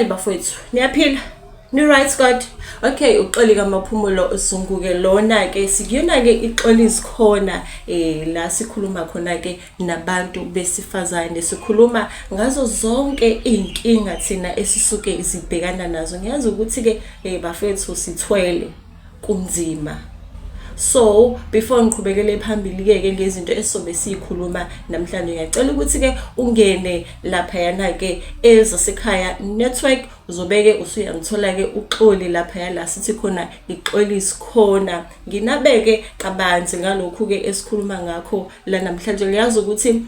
Sanibonani bafowethu, niyaphila? Ni-right God? Okay, uXoli kaMaphumulo Zungu-ke lona-ke sikuyona-ke iXoli's Corner la sikhuluma khona-ke nabantu besifazane, sikhuluma ngazo zonke iy'nkinga thina esisuke sibhekana nazo. Ngiyazi ukuthi-ke bafethu sithwele kunzima. So before ngiqhubekele phambili-ke ke ngezinto esizobe siyikhuluma namhlanje, ngiyacela ukuthi-ke ungene laphayana-ke ezasekhaya network, uzobeke usuyangithola-ke uXoli laphaya la sithi khona iXoli's Corner. Nginabeke kabanzi ngalokhu-ke esikhuluma ngakho la namhlanje. Ngiyazi ukuthi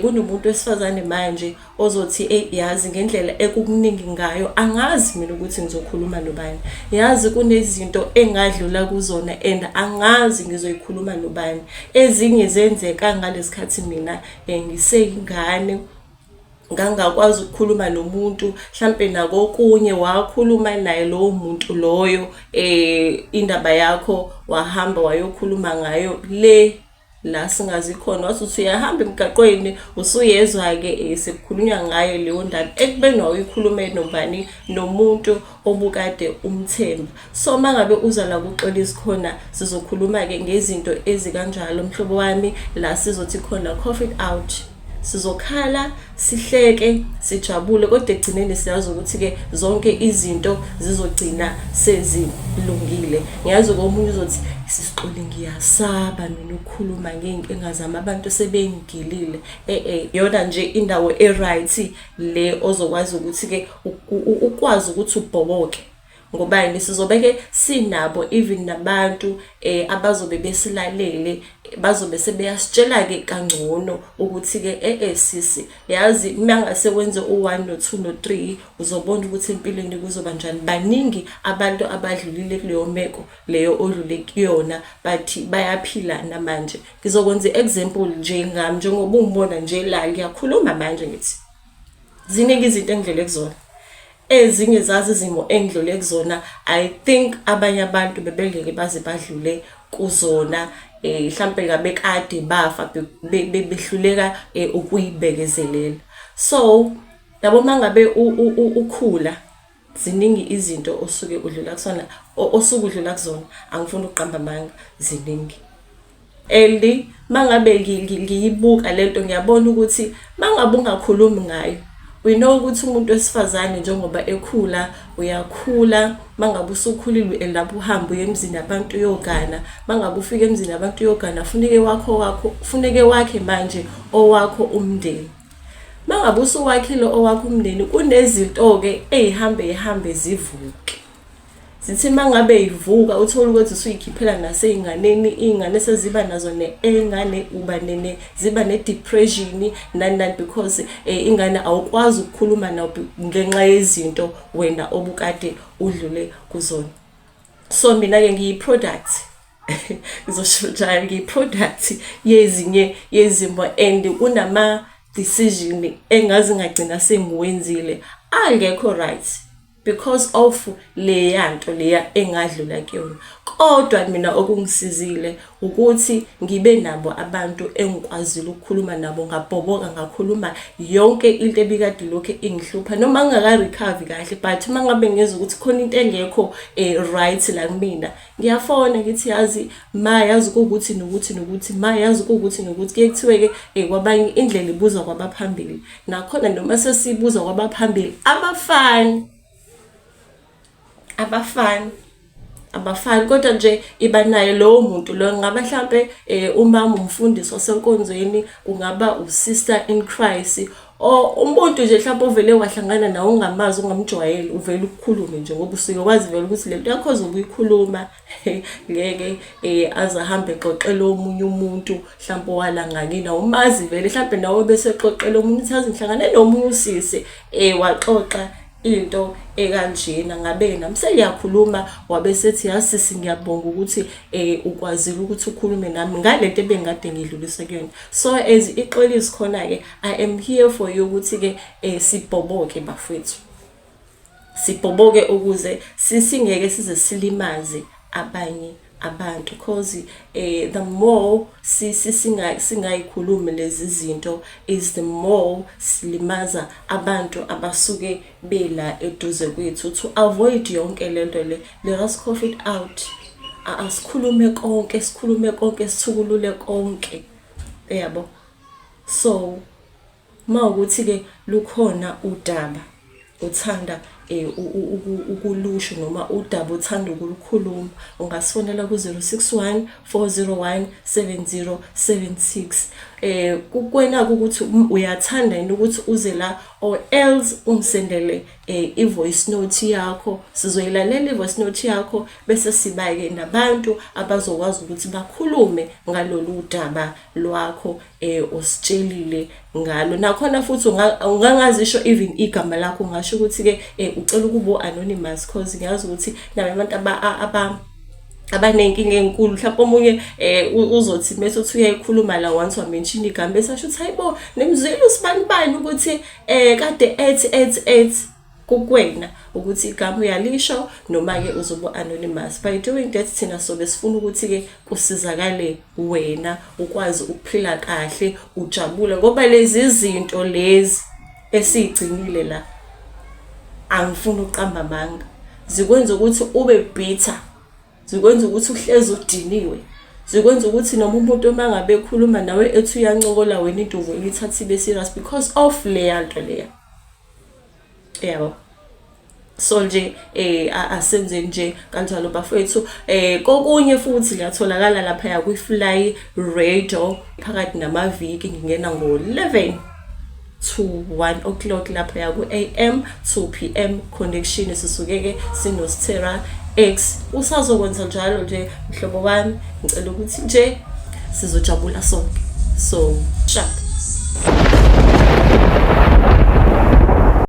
kunomuntu wesifazane manje ozothi, "Ey, yazi ngendlela ekukuningi ngayo, angazi mina ukuthi ngizokhuluma nobani. Yazi kunezinto engadlula kuzona and angazi ngizoyikhuluma nobani." Ezinye zenzeka ngalesikhathi mina ngiseyingane, ngangakwazi ukukhuluma nomuntu, mhlampe nakokunye wakhuluma naye lowo muntu loyo, indaba yakho wahamba wayokhuluma ngayo le la singazi khona, wathi uthi uyahamba emgaqweni usuyezwa-ke sekukhulunywa ngayo leyo ndaba ekubeni wawuyikhulume nobani, nomuntu obukade umthemba. So uma ngabe uza la kuXoli's Corner, sizokhuluma-ke ngezinto ezikanjalo, mhlobo wami, la sizothi khona cough it out. Sizokhala, sihleke, sijabule, kodwa ekugcineni siyazi ukuthi-ke zonke izinto zizogcina sezilungile. Ngiyazi omunye uzothi, "Sisixoli, ngiyasaba mina ukukhuluma ngey'nkinga zami, abantu sebengigilile." Iyona nje indawo e-right le ozokwazi ukuthi-ke ukwazi ukuthi ubhoboke. Ngobani? Sizobe-ke sinabo even nabantu abazobe besilalele, bazobe sebeyasitshela-ke kangcono ukuthi-ke, sisi, yazi mangase wenze u-one no-two no-three, uzobona ukuthi empilweni kuzoba njani. Baningi abantu abadlulile kuleyo meko leyo odlule kuyona, but bayaphila namanje. Ngizokwenza i-example nje ngami, njengoba ungibona nje la ngiyakhuluma manje, ngithi ziningi izinto engidlule kuzona. Ezinye zazo izimo engidlule kuzona, I think abanye abantu bebengeke baze badlule kuzona, mhlampe ngabe kade bafa behluleka ukuyibekezelela. So yabo, mangabe ukhula, ziningi izinto osuke udlula kusona, osuke udlula kuzona. Angifuni ukuqamba amanga, ziningi. And mangabe ngiyibuka lento, ngiyabona ukuthi mangabe ungakhulumi ngayo, we know ukuthi umuntu wesifazane njengoba ekhula, uyakhula. Mangabe usukhulile and lapho uhambe uye emzini yabantu uyogana, mangabe ufika emzini yabantu uyogana, funeke wakho wakho funeke wakhe manje owakho umndeni. Mangabe usuwakhile owakho umndeni, kunezinto-ke ey'hambe yihambe zivuke. Zithi mangabe yivuka, uthole ukuthi usuyikhiphela nasey'nganeni, iy'ngane seziba nazo ne-anger, uba ziba ne-depression, nani nani, because ingane awukwazi ukukhuluma nayo ngenxa yezinto wena obukade udlule kuzona. So mina-ke ngiyi-product, ngizosho njalo, ngiyi-product yezinye yezimo and kunama-decision engaze ngagcina sengiwenzile angekho right because of leya nto leya engadlula kuyona. Kodwa mina okungisizile ukuthi ngibe nabo abantu engikwazile ukukhuluma nabo, ngabhoboka, ngakhuluma yonke into ebikade ilokhu ingihlupha, noma ngingaka-recover kahle, but uma ngabe ngizwa ukuthi khona into engekho right la kumina, ngiyafona ngithi, "Yazi ma, yazi kuwukuthi nokuthi nokuthi, ma, yazi kuwukuthi nokuthi." Kuye kuthiwe-ke kwabanye indlela ibuzwa kwabaphambili. Nakhona noma sesiyibuza kwabaphambili, abafani, abafani, abafani, kodwa nje iba naye lowo muntu loyo. Kungaba mhlampe umama umfundisi wasenkonzweni, kungaba u-sister in Christ, or umuntu nje mhlawumbe ovele wahlangana nawe ungamazi, ungamjwayeli, uvele ukukhulume nje ngoba usuke wazi vele ukuthi lento yakho ozobe uyikhuluma ngeke aze ahambe exoxela omunye umuntu mhlawumbe owala ngakini, awumazi vele mhlawumbe nawe, bese exoxela omunye uthi, "Yazi ngihlangane nomunye usisi, waxoxa into ekanjena." Ngabe nami sengiyakhuluma, wabe sethi, "Yazi sisi, ngiyabonga ukuthi ukwazile ukuthi ukhulume nami ngalento ebengikade ngidlulisa kuyona." So as iXoli's Corner-ke, I am here for you ukuthi-ke sibhoboke bafowethu, sibhoboke ukuze singeke size silimaze abanye abantu, cause the more singayikhulumi lezi zinto is the more silimaza abantu abasuke bela eduze kwethu. To avoid yonke lento le, let us cough it out. Asikhulume konke, sikhulume konke, sithukulule konke, yabo. So mawukuthi-ke lukhona udaba uthanda ukulusho noma udaba uthanda ukulukhuluma, ungasifonela ku-061 401 7076. Kukwena ukuthi uyathanda yini ukuthi uze la, or else ungisendele i-voice note yakho. Sizoyilalela i-voice note yakho, bese siba-ke nabantu abazokwazi ukuthi bakhulume ngalolu daba lwakho ositshelile ngalo. Nakhona futhi ungangazisho even igama lakho, ungasho ukuthi-ke ucela ukuba u-anonymous, cause ngiyazi ukuthi nabo abantu abaney'nkinga ey'nkulu, mhlawumpe omunye uzothi mese uthi uyayikhuluma la, once wa-mention igama, bese asho ukuthi, "Hayibo, nimzwile usibani bani ukuthi kade ethi ethi ethi." Kukwena ukuthi igama uyalisho noma-ke uzoba anonymous. By doing that, thina sobe sifuna ukuthi-ke kusizakale wena, ukwazi ukuphila kahle, ujabule, ngoba lezi zinto lezi esiy'gcinile la, angifuni ukuqamba amanga, zikwenza ukuthi ube bitter, zikwenza ukuthi uhlezi udiniwe, zikwenza ukuthi noma umuntu uma ngabe ekhuluma nawe ethi uyancokola, wena into uvele uyithathe ibe serious because of leya nto leya, yabo. So nje asenze nje kanjalo, bafethu. Kokunye futhi liyatholakala lapha kwi-Fly Radio phakathi namaviki, ngingena ngo-11 to 1 o'clock lapha ku-AM to PM connection. Sisuke-ke sino-Stera X. Usazokwenza njalo nje, mhlobo wami, ngicela ukuthi nje sizojabula sonke. So sharp.